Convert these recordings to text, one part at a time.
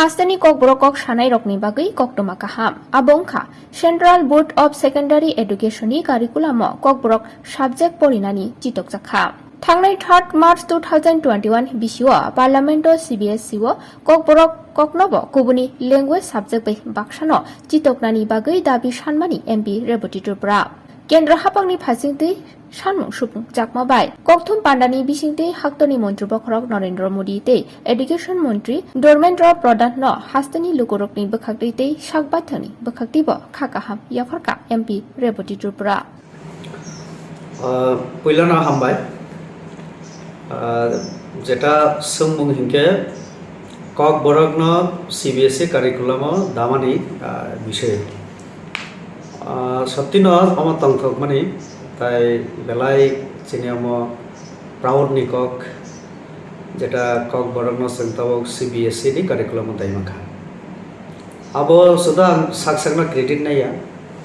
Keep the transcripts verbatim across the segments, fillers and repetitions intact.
Hasteni Kokborok kok sanairokni bagwi koktwma kaham. Abo wngkha Central Board of Secondary Education ni curriculum o Kokborok subject porinani chitokjakha. Thangnai third March two thousand twenty-one bisio Parliament o C B S E o Kokborok koknobo kubuni language subject bai baksano chitoknani bagwi dabi sanmani M P Reboti Tripura. Kendra haphangni phasingtwi sanmung supung chakma bai kokthum pandani bisingtwi haktorni montri bokhorok Narendra Modi tei Education montri Dharmendra Pradhan no hasteni lukurokni bwkhaktwi tei sak baithangni bwkhaktwibo kha kaham yapharkha M P Reboti Tripura. Ah, puilano hambai. Ah, jeta swngmung hinkhe Kokborokno C B S E curriculum o damani, ah, bisoi. Ah, sottino omo tongthokmani, tai belai chini omo proud ni kok, jeta Kokborokno chwng tabuk C B S E ni curriculum o dai mankha. Abo suda ang sak sakno credit naiya,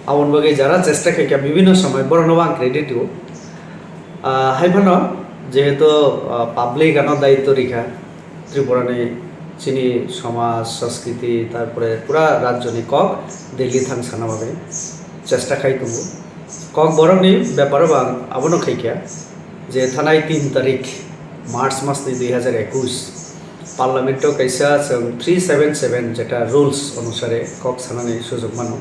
aboni bagwi jara chesta khaikha bibhinno somoi borokno ang credit rwo. Ah, hai phano jehetu, ah, public ano daityo rikha, Tripura ni chini somaj, sanskriti, tarpore pura rajyo ni kok Delhi thang sana bagwi chesta khai tongo. Kokborok ni bepar o bo ang abono khaikha je thanai tin tarik March mas ni dui hazar ekus Parliament o kaisa chwng three seven seven jeta rules onusare kok sanani sujok mano.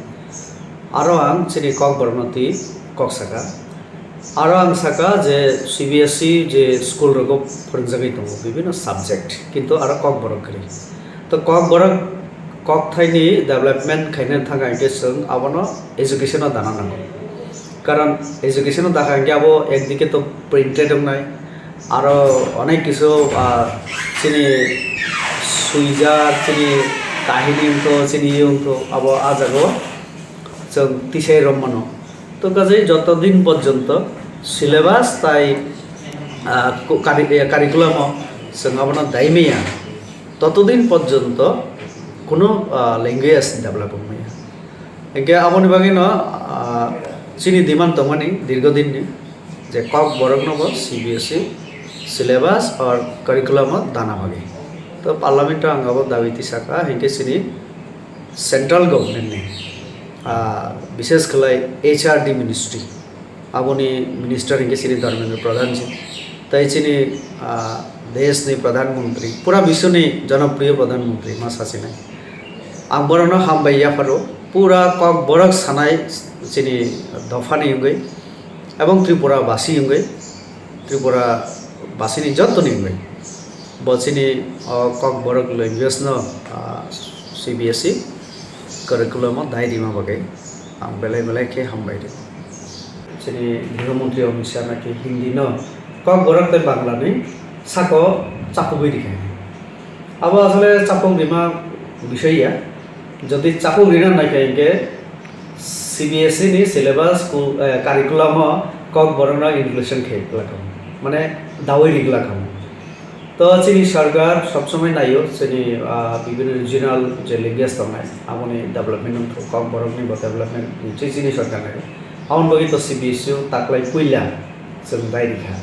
Aro ang chini Kokborok no twi kok saka. Aro ang saka je C B S E je school rogo phwrwngjagwi tongo bibhinno subject, kintu aro Kokborok kwrwi. To Kokborok kokthaini development khaina thangkha hinkhe chwng abono education o dana nango. Karon education o dakha hinkhe abo ekdike to printed wngnai, aro onek kisu, ah, chini swijak, chini kahini wngkho, chini ye wngkho, abo ah jagao chwng tisai rwmano. To kaje joto din porjonto syllabus tai, ah, ku-, kari-, eh, curriculum o chwng abono dai maya, toto din porjonto kuno, ah, language develop wng maya. Hinkhe aboni bagwino, ah, chini demand tongmani dirgo dinni je Kokborokno bo C B S E syllabus or curriculum o dana bagwi. To Parliament o ang abo dabi tisaka, hinkhe chini Central Government ni, ah, bishes khlai H R D Ministry, aboni minister hinkhe chini Dharmendra Pradhan ji, tai chini, ah, desh ni Pradhan Mantri, pura biswni jonopriyo Pradhan Mantri ma sachinai. Ang borokno hambai yapharo, pura Kokborok sanai chini dophani wngwi, ebong Tripura basi wngwi, Tripura basini jottoni wngwi bo chini o Kokborok language no, ah, C B S E curriculum o dai rima bagwi ang belai belai khe hambai rw. Chini Griho Mantri Amit Shah naki Hindi no Kokborok tei Bangla ni sako chapugwi rikha. Abo asole chapuk rima bisoi ya. Jodi chapuk rina naikha hinkhe C B S E ni syllabus ku-, eh, curriculum o Kokborok no inclusion khe glak kha. Mane dawi ri glak kha. To chini sarkar sob somoi naio chini, ah, bibhinno regional je language tongnai aboni development wngkha, Kokborok ni bo development ni chini sarkar naio. Aboni bagwi to C B S E o taklai puila chwng dai rikha.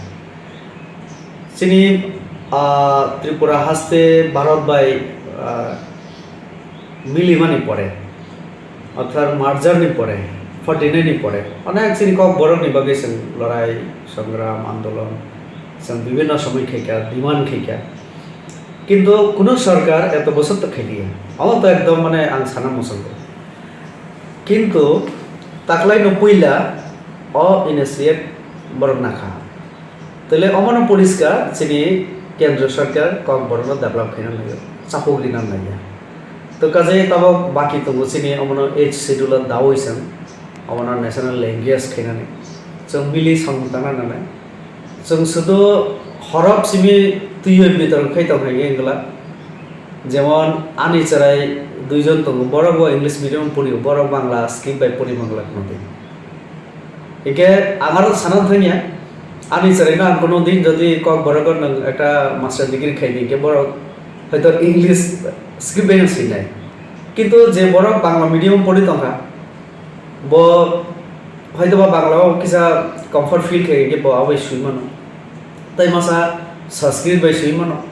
Chini, ah, Tripura haste Bharat bai, ah, milimani pore, orthat merger ni pore, forty nine ni pore, onek chini Kokborok ni bagwi chwng lorai, songram, andolon, chwng bibhinno somoi khaikha, demand khaikha. Kintu kuno sarkar eto bosor to khailiya. Omo to ekdom mane ang sana muchungo. Kintu taklaino puila o initiate borok nakha. Tele omono poriskar chini kendro sarkar Kokborokno develop khaina naiyo, chapuk rina naiya. To kaje tabok baki tongo chini omono eighth schedule o dawi chwng omono national language khainani. Chwng mili samung tangna nanai. Chwng sudu horok simi twiwi bitorok khai tongkha hinkhe wngla. Jemon ani chwrai duijon tongo, borok bo English medium pori, borok Bangla script bai pori mangla khwna twi. Hinkhe ang aro sana thangya, ani chwraino ang kuno din jodi Kokborok o nwng ekta master degree khai di hinkhe borok hoito English script bai no swinai. Kintu je borok Bangla medium pori tongkha, bo hoitoba Bangla o kisa comfort feel khe, hinkhe bo aboni swi mano. Tai masa Sanskrit bai swi mano.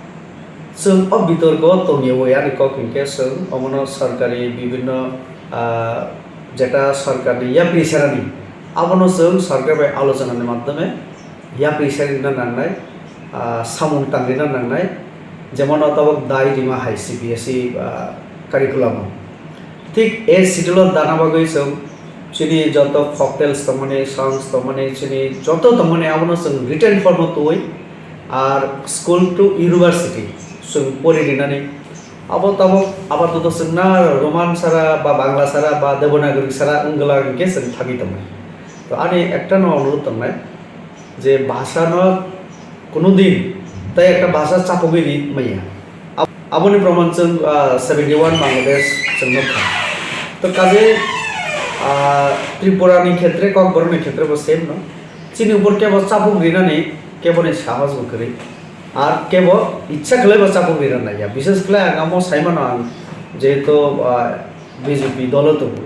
Chwng o bitorko tongyawi ani kok hinkhe chwng omono sorkari bibhinno, ah, jeta sorkarni yapri serani abono chwng sorkar bai alochonani madhyome yapri serina nangnai, ah, samung tangrina nangnai, jemon o tabok dai rima hai C B S E, ah, curriculum o. Thik A schedule o dana bagwi chwng chini joto folktales tongmani, songs tongmani, chini joto tongmani abono chwng written form o twiwi ar school to university chwng pori rinani. Abo tabok apatot chwng na Roman sara ba Bangla sara ba Devanagari sara wng glak hinkhe chwng thangwi tongnai. To ani ekta no onurod tongnai, je bhasha no kuno din tai ekta bhasha chapogwi ri maya. Ab-, aboni proman chwng, ah, seventy one Bangladesh chwng nukha. To kaje, ah, Tripura ni khetre, Kokborok ni khetre bo same no. Chini upor kebo chapuk rinani kebo ni sahos bo kwrwi. Ar kebo ichha khlai bo chapuk rina naiya. Bishes khlai ang amo sai mano ang jehetu, ah, B J P dolo tongo.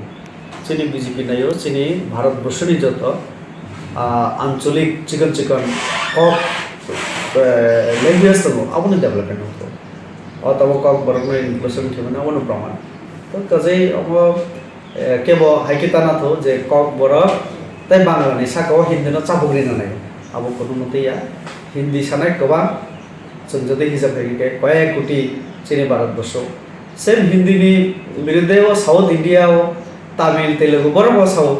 Chini B J P naio, chini Bharat Borshoni joto, ah, ancholik chikon chikon kok, eh, language tongo, aboni development wngo. O tabok Kokborokno inclusion khaimani abono proman. To kajai omo, eh, kebo hai khe tana tho je Kokborok tei Bangla ni saka o Hindi no chapuk rina nai. Abo kono mwtwi ya. Hindi sanai kwbang, chwng jodi hisab khai khe koyek koti chini Bharat Borsho. Same Hindi ni biruddhe o South India o Tamil, Telugu borok bo sao.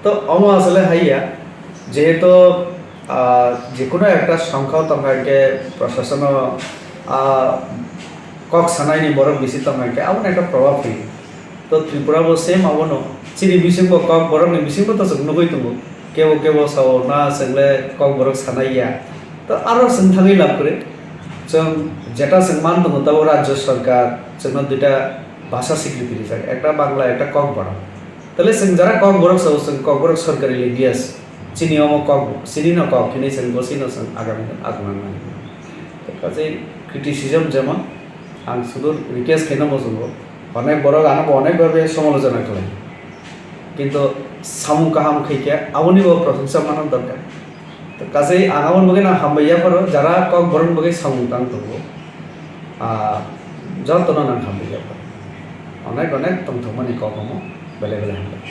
To omo asole hai ya, jehetu, ah, jekunu ekta songkha tongkha hinkhe prosasono, ah, kok sanaini borok bisi tongkha hinkhe aboni ekta probab phaio. To Tripura bo same abono, chini bisingbo Kokborokni bisingbo to chwng nugwi tongo, kebo kebo sao na chwngle Kokborok sanai ya. To aro chwng thangwi lab kwrwi, chwng jeta chwng man tongo tabo rajyo sarkar chwngno duita bhasha sikriti rijak, ekta Bangla, ekta Kokborok. Tale chwng jara Kokborok sao, chwng Kokborok sorkari language. Chini omo kok, chini no kok hinwi chwng bo chini no chwng agami no agunang nang. Kaje criticism jemon ang sudur request khaina muchungo. Onek borok ano bo onek babe somalochona khlai. Kintu samung kaham khaikhe aboni bo prosongsa mana dorkar. To kaje ang aboni bagwi no hambai yapharo jara Kokborok bagwi samung tang tongo. Ah, jotono nang hambai yapharo. Onek onek tongthokmani kok omo bele bele hambai.